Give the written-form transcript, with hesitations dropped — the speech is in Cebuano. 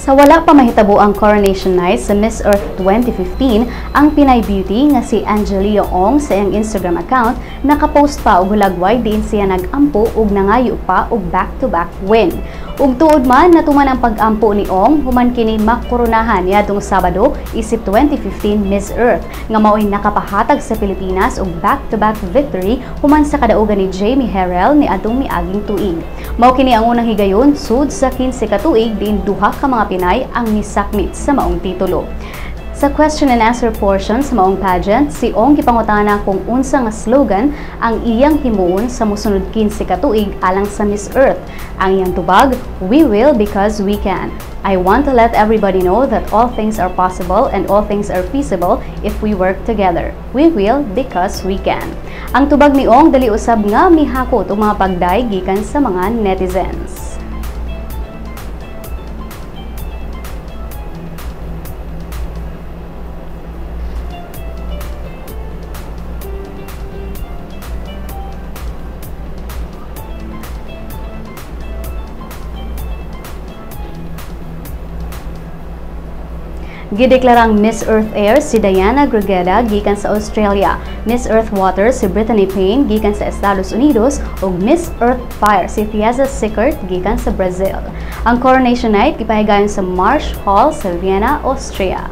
Sa wala pa mahitabo ang coronation night sa Miss Earth 2015, ang Pinay Beauty nga si Angelia Ong sa iyang Instagram account nakapost pa og hulagway diin siya nag-ampo ug nangayo pa og back-to-back win. Ug tuod man natuman ang pag-ampo ni Ong human kini makoronahan niadtong Sabado isip 2015 Miss Earth nga maoy nakapahatag sa Pilipinas og back-to-back victory human sa kadaugan ni Jamie Herrell niadtong miaging tuig. Mao kini ang unang higayon sud sa 15 ka tuig diin duha ka mga Pinay ang misakmit sa maong titulo. Sa question and answer portion sa maong pageant, si Ong gipangutana kung unsa nga slogan ang iyang himuon sa mosunod 15 ka tuig alang sa Miss Earth. Ang iyang tubag, "We will because we can. I want to let everybody know that all things are possible and all things are feasible if we work together. We will because we can." Ang tubag ni Ong dali usab nga mihakot og mga pagday gikan sa mga netizens. Gideklarang Miss Earth Air si Diana Grugeda gikan sa Australia, Miss Earth Water si Brittany Payne gikan sa Estados Unidos ug Miss Earth Fire si Thieza Sickert gikan sa Brazil. Ang coronation night gipahigayon sa Marsh Hall sa Vienna, Austria.